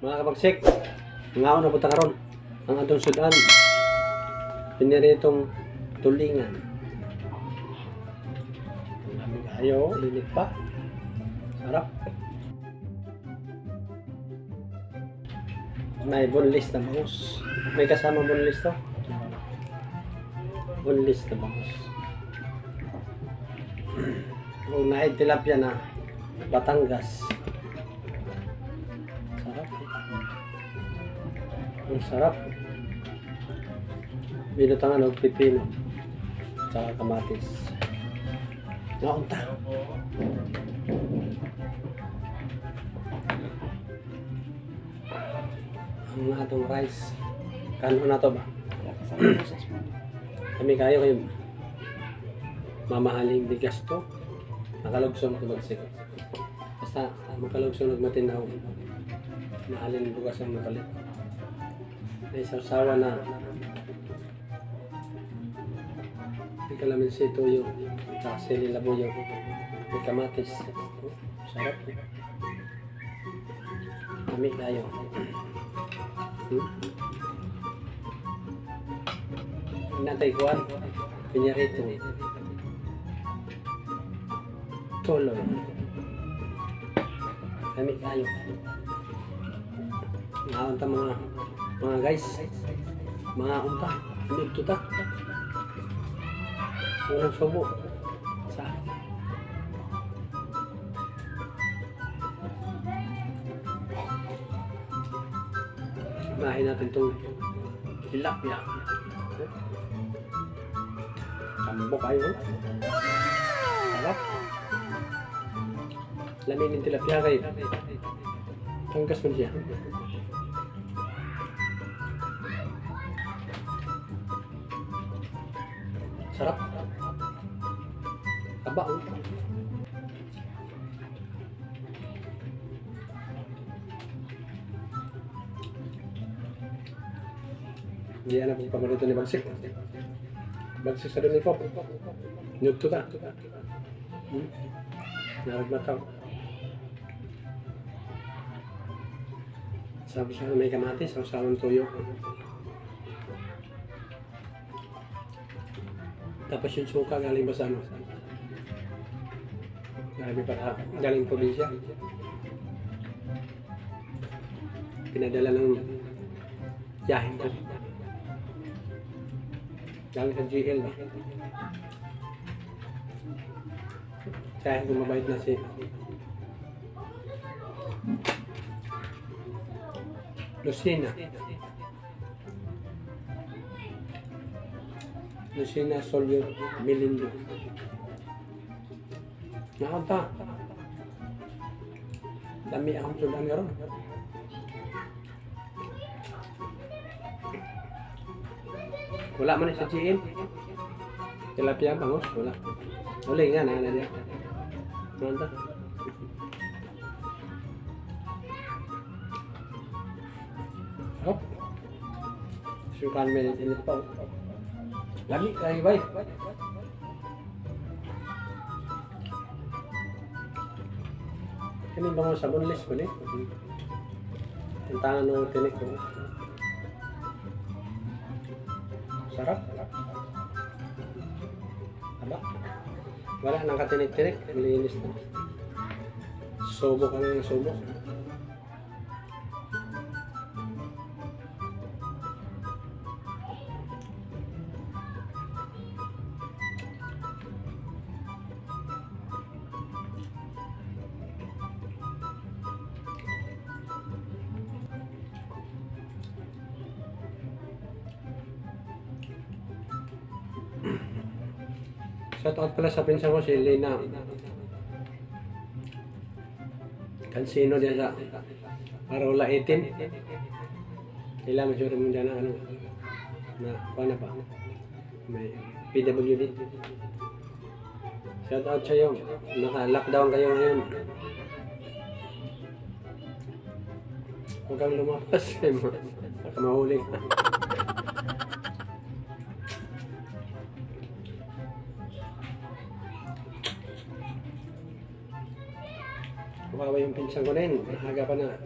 Mga kabagsik, ngaon na punta karon ang atong sudan. Piniritong tulingan. Ang dami kayo, init pa. Sarap. May boneless na bangus. May kasama boneless to? Boneless na bangus. Kung naid tilapia na Batangas. Sarap, eh. Ang sarap. Binutangan og pipino. Tsaka kamatis. Naunta. Ang atong rice. Kano na to ba? Wala ka sa boses mo. Kami kayo kayo. Mamahaling bigas to. Nakalugson ko bagsik. Basta makalugson og matinaw. Mahalin bugas ang mapalit. May sausawa na may kalamansi, tuyo, tsaka sili labuyo, may kamatis. Oh, sarap, eh. Lami kayo. Natay kuan, pinyarito. Tuloy. Lami kayo. Mga unta mga guys. Mga unta. Dito ta. Unang subo. Sa. Unahin natin itong tilapia. Tambo kayo. Sarap. Lamin yung tilapia kay. Tangkas mo siya. Sarap. Taba, oh. Hindi alam kung paborito ni Bagsik. Bagsik sa ni Pop. Nyugto ta. Naragmataw. Sabi siya may kamatis, ang sawang tuyo. Tapos yung suka galing ba sa ano? Galing pa galing probinsya. Pinadala ng yahin ko. Galing sa GL ba? Yahin ko mabait na si Lucina. Lucina Solio Melindo. Nakanta. Dami akong sudan karon. Wala man sa GM. Tilapia bangus, wala. Wala nga na na diya. Nakanta. Hop. Sukan may init pa. Lami kayo bay. Kani bangus sa boneless ko ni. Tantangan ng tinik ko. Sarap. Aba. Wala nang katinik-tinik. Linis na. Subo ka na ng subo. Shout out pala sa pinsan ko si Lena. Cansino diyan sa Parola 18. Kailangan sure mo dyan na ano na paano pa may PWD. Shout out sa'yo. Naka-lockdown kayo ngayon. Huwag kang lumapas. Baka mahuli ka. Kawawa yung pinsan ko na yun. Maaga pa na.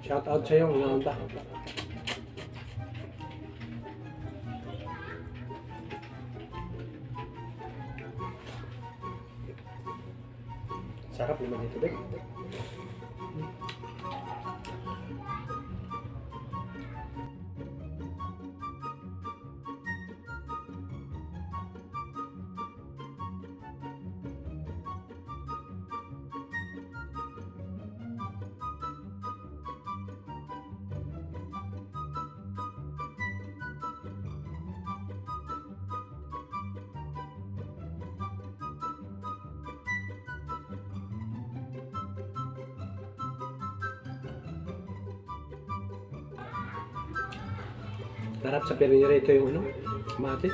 Shout out sa iyo, mga unta. Sarap naman ito, Bek. Sarap sa ito yung ano, mati.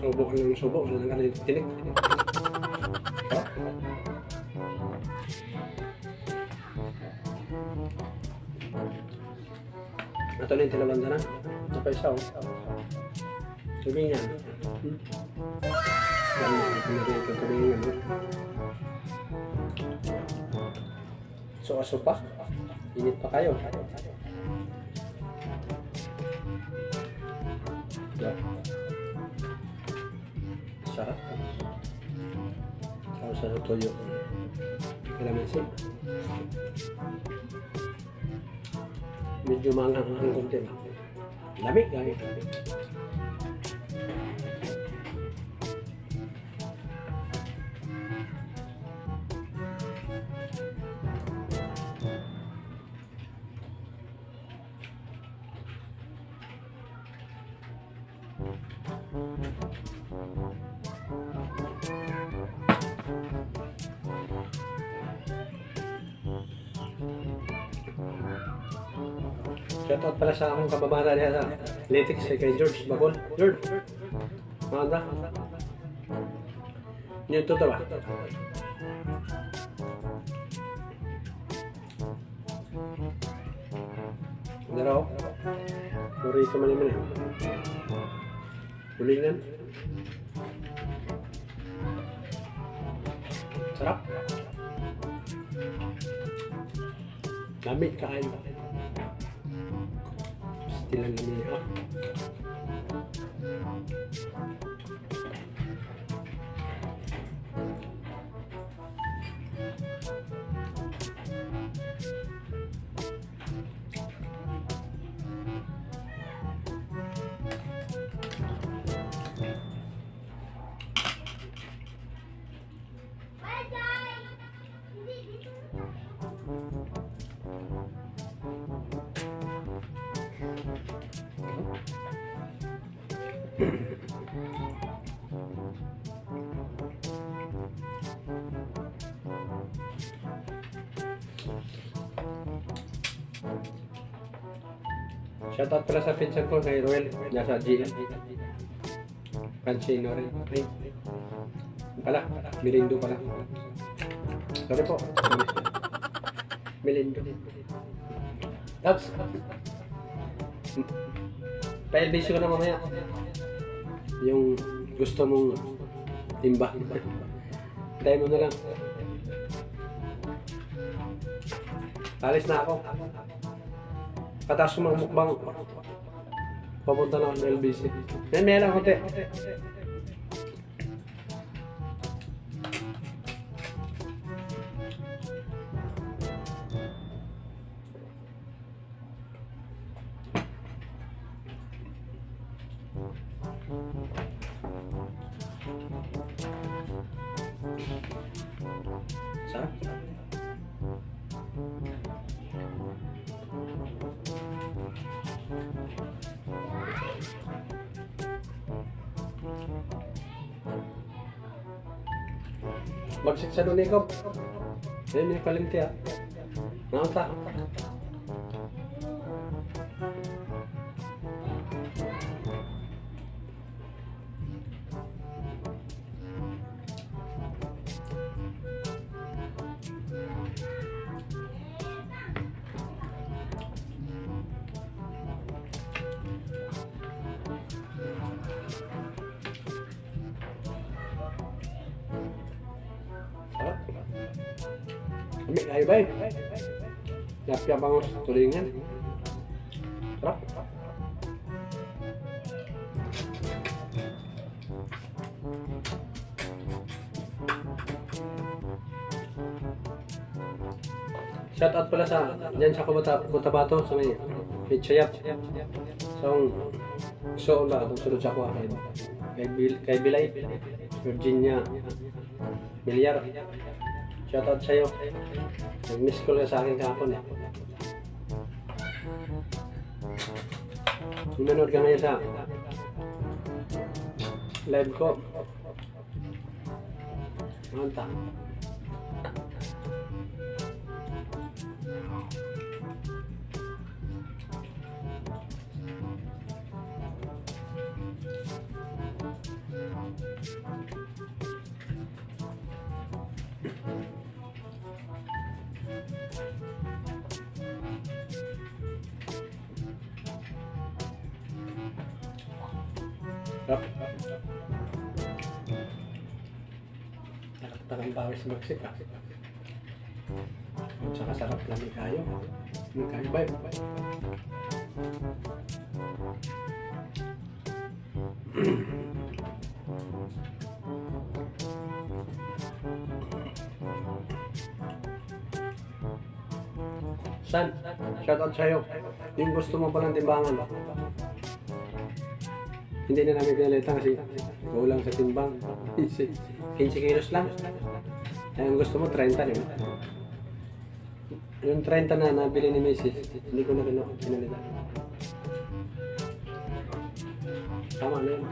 Subo ka ng subo, wala nang kanil tinik. Ito na yung tinabanda na. Napaisa oh. Tubig niya. Ito tubig niya. So, aso pa. Init pa kayo. Yeah. Sarap. Sarap sa toyo. Kalamansi. Medyo maanghang-anghang konti ba? Lamig, lamig. Shoutout pala sa akong kababata niya sa Litix, kay George Bacol. George! Maganda. Yun, totoo ba? Daraw. Burrito man naman eh. Ulingan. Sarap. Lamig kaayo. Still ang lamig. Ah. Shoutout pala sa pinsan ko kay Ruel, nasa GM. Cancino rin. Ay, pala, Melindo pala. Sorry po. Melindo. Tabs. Pa-LBC ko na mamaya. Yung gusto mong timba. Tayo mo na lang. Alis na ako. Pataas ko magmukbang. Papunta na ako ng LBC. May lang konti. Sarap. Bagsik sa dunikop. Ayun yung kalimti ah. Nauta. Lami kayo ba eh? Tilapia bangus tulingan. Sarap. Shout out pala sa dyan sa Cotabato sa may Michayap. So, so ba itong sulod sa kuha kay Bilay, Virginia Bilyar. Shout out sa'yo. Nag-miss call ka sa akin kahapon eh. Kung nanood ka ngayon sa live ko, manta. Sarap. Nakaktakang pawis magsik ah. At saka sarap lang kayo. Lami kayo ba? San, shout out sa'yo. Yung gusto mo palang timbangan. Hindi na namin pinalitan kasi kulang sa timbang. 15 kilos lang. Ay, ang gusto mo, 30, di ba? Yung 30 na nabili ni Mrs., hindi ko na pinalitan. Tama na yun.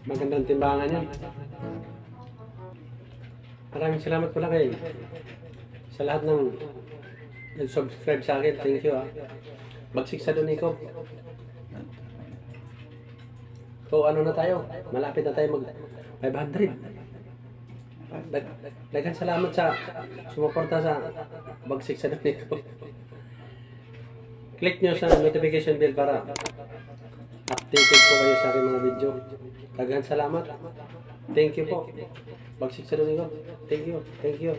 Magandang timbangan yan. Maraming salamat pala kay sa lahat ng nag-subscribe sa akin. Thank you ah. Bagsik sa Donico. So ano na tayo? Malapit na tayo mag 500. Daghan salamat sa sumuporta sa Bagsik sa Donico. Click nyo sa notification bell para updated po kayo sa aking mga video. Daghan salamat. Thank you po. Bagsik sa Donico. Thank you. Thank you.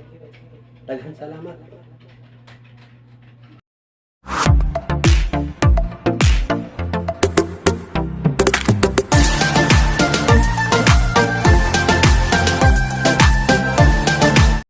Daghan salamat.